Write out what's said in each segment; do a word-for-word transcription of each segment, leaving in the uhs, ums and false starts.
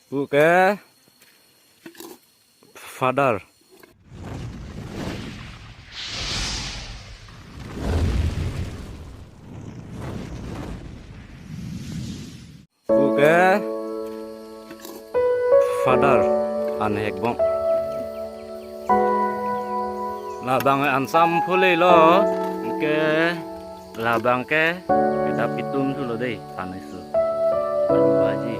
Pu ke father. Pu ke father an hekbong. Labang an sam phule lo ke, labang ke kedap itum thulo dei, panesu. Alu bhaji.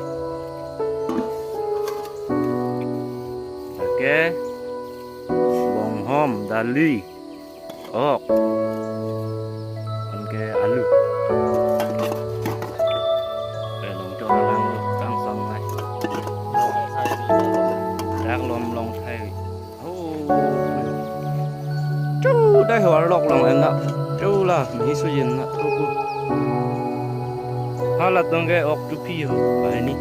Ke bonghom, dali, ok. Anke alu. Ke longchok alang lo, kangsam nai. Dak lom long thai. Oh. Chu dai ho arlok long en na. Chu la, mi su yin na, thu pu. Hala tong ke ok chu phi ho, bahini.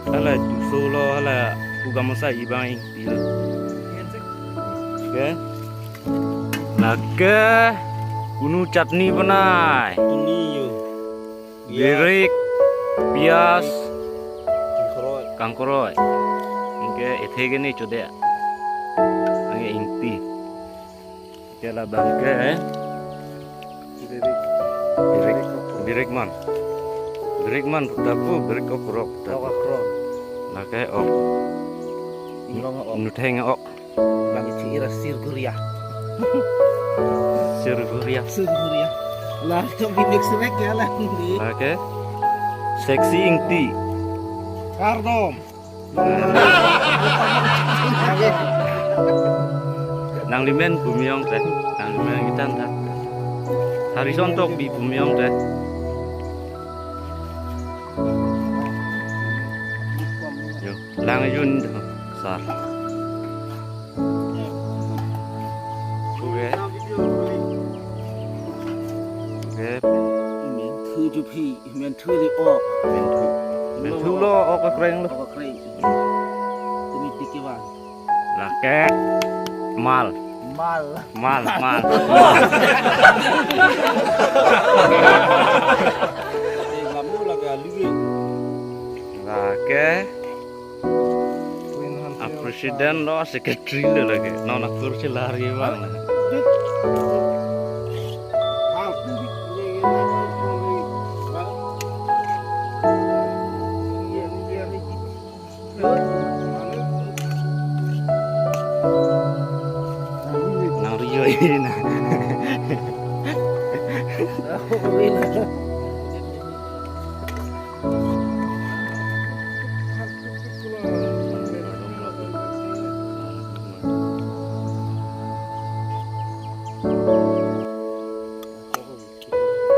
Hala tu solo, hala pu gamosa ibang ingti lo. Ke? Lake unu chutney banai. Ini yo. Birik, pias, kangkoroi. Kangkoroi. Anke ethe ke ne chode. Anke ingti. Ke labang ke, eh? Birik. Birik. Birik man. Birik man puta pu, birik okrok puta. Ok okrok. Lake ok. Inglong ok. Nutheng ok. Bang ichi ira sirguria. Sirguria. Sirguria. Lah, chok di mix rek ya lah. Lake sexy ingti. Kardom. Nanglimen pu miyong te, nanglimen kitan ta. Harison Tokbi pu miyong te. Yo, lang yun do, sar. Oke. Oke. Menthu ju phi, menthu di ok. Menthu. Menthu lo ok kreng lo. Ok kreng. Tumi dikit bang. Lake mal. Mal. Mal, mal, mal. Eh, lamu lake alu. Lake a president lo, secretary lo lake. Non akur si lari bang. Nang riyo ini na.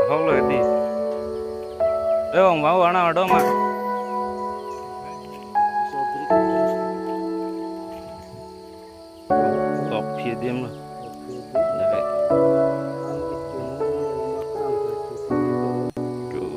Ahok lo eti. Eh, ong mau warna ada ma. Tok phi adim lo. Dai. Tuh.